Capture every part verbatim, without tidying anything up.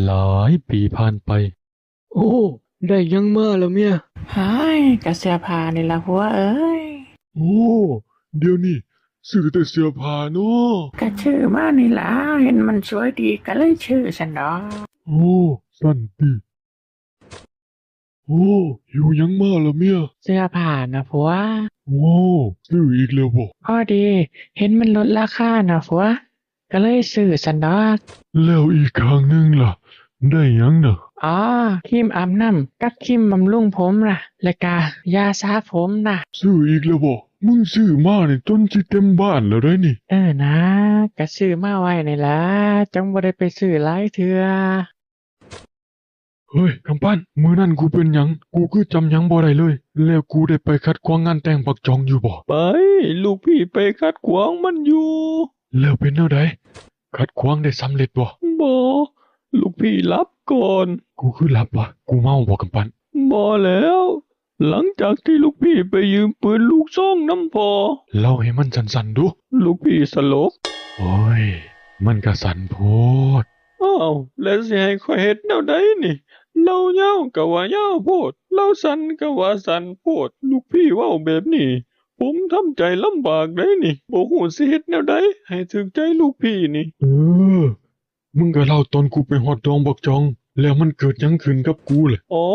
หลายปีผ่านไป โอ้ ได้หยังมาล่ะเมีย ฮ้าย กะเสื้อผ้านี่ล่ะผัวเอ้ย โอ้ เดี๋ยวนี้ซื้อแต่เสื้อผ้าเนาะ กะซื้อมานี่ล่ะ เห็นมันสวยดีกะเลยซื้อซั้นดอก โอ้ ซั่นติ โอ้ หิ้วหยังมาล่ะเมีย เสื้อผ้านะผัว โอ้ ซื้ออีกแล้วบ่ พอดี เห็นมันลดราคานะผัว กะเลยซื้อซั้นดอก แล้วอีกข้างหนึ่งล่ะ ได้หยังน่ะ อ๋อ ครีมอาบน้ำกับครีมบำรุงผมน่ะ และกะยาสระผมน่ะ ซื้ออีกแล้วบ่ มึงซื้อมานี่จนสิเต็มบ้านแล้วเด้นี่ เออนะ กะซื้อมาไว้นี่ล่ะ จั่งบ่ได้ไปซื้อหลายเทื่อ เฮ้ย กำปั้น มื้อนั้นกูเป็นหยัง กูคือจำหยังบ่ได้เลย แล้วกูได้ไปขัดขวางงานแต่งบักจ๋องอยู่บ่ ไป ลูกพี่ไปขัดขวางมันอยู่ แล้วเป็นแนวใด ขัดขวางได้สำเร็จบ่ บ่ ลูกพี่หลับก่อน กูคือหลับวะ กูเมาบ่กำปั้น บ่แล้ว หลังจากที่ลูกพี่ไปยืมปืนลูกซองนำพ่อ เล่าให้มันสั้นๆดู ลูกพี่สลบ โอ้ย มันกะสั้นโพด อ้าว แล้วสิให้ข้อยเฮ็ดแนวใดนี่ เล่ายาวกะว่ายาวโพด เล่าสั้นกะว่าสั้นโพด ลูกพี่เว้าแบบนี้ ผมทำใจลำบากเด้นี่ บ่ฮู้สิเฮ็ดแนวใดให้ถูกใจลูกพี่นี่ เออ มึงกะเล่าตอนกูไปฮอดดองบักจ๋อง แล้วมันเกิดหยังขึ้นกับกูล่ะ อ๋อ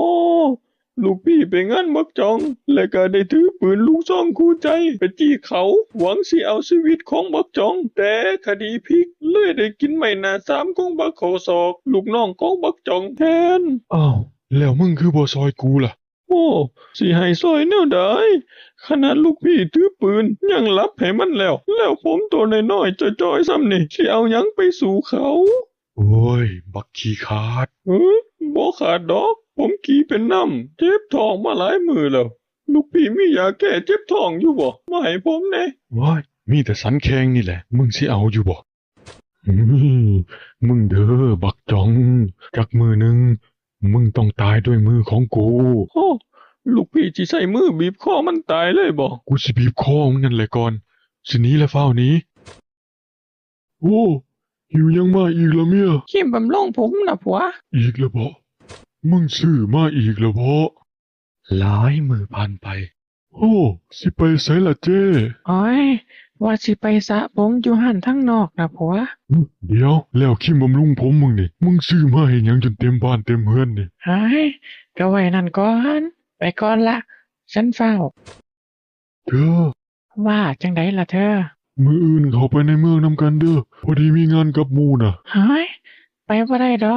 ลูกพี่ไปงานบักจ๋อง และกะได้ถือปืนลูกซองคู่ใจไปจี้เขา หวังสิเอาชีวิตของบักจ๋อง แต่คดีพลิก เลยได้กินไม้หน้าสามของบักข้อศอก ลูกน้องของบักจ๋องแทน อ้าว แล้วมึงคือบ่ซอยกูล่ะ โอ้ สิให้ซอยแนวใด ขนาดลูกพี่ถือปืนยังหลับให้มันแล้ว แล้วผมตัวน้อยๆจ้อยๆส่ำนี่ สิเอาหยังไปสู้เขา โอ้ย บักขี้ขาด เอ้ย บ่ขาดดอก ผมขี้เป็นน้ำ เจ็บท้องมาหลายมื้อแล้ว ลูกพี่มียาแก้เจ็บท้องอยู่บ่ มาให้ผมแหน่ โอ้ย มีแต่สันแข้งนี่แหละ มึงสิเอาอยู่บ่ อืม มึงเด้อบักจ๋อง จักมื้อหนึ่ง มึงต้องตายด้วยมือของกู โอ้ ลูกพี่สิใช้มือบีบคอมันตายเลยบ่ กูสิบีบคอมึงนั่นแหละก่อน สิหนีละฟ้าวหนี โอ้ หิ้วหยังมาอีกล่ะเมีย ครีมบำรุงผมนะผัว อีกแล้วบ่ มึงซื้อมาอีกแล้วบ่ หลายมื้อผ่านไป โอ้ สิไปไสล่ะเจ้ โอ้ย ว่าสิไปสระผมอยู่หั้นทางนอกนะผัว เดี๋ยว แล้วครีมบำรุงผมมึงนี่ มึงซื้อมาให้หยังจนเต็มบ้านเต็มเฮือนนี่ ฮ้าย กะไว้นั่นก่อน ไปก่อนละ ฉันฟ้าว เธอ ว่าจั่งใดล่ะเธอ มื้ออื่นเข้าไปในเมืองนำกันเด้อ พอดีมีงานกับหมู่น่ะ ฮ้าย ไปบ่ได้ดอก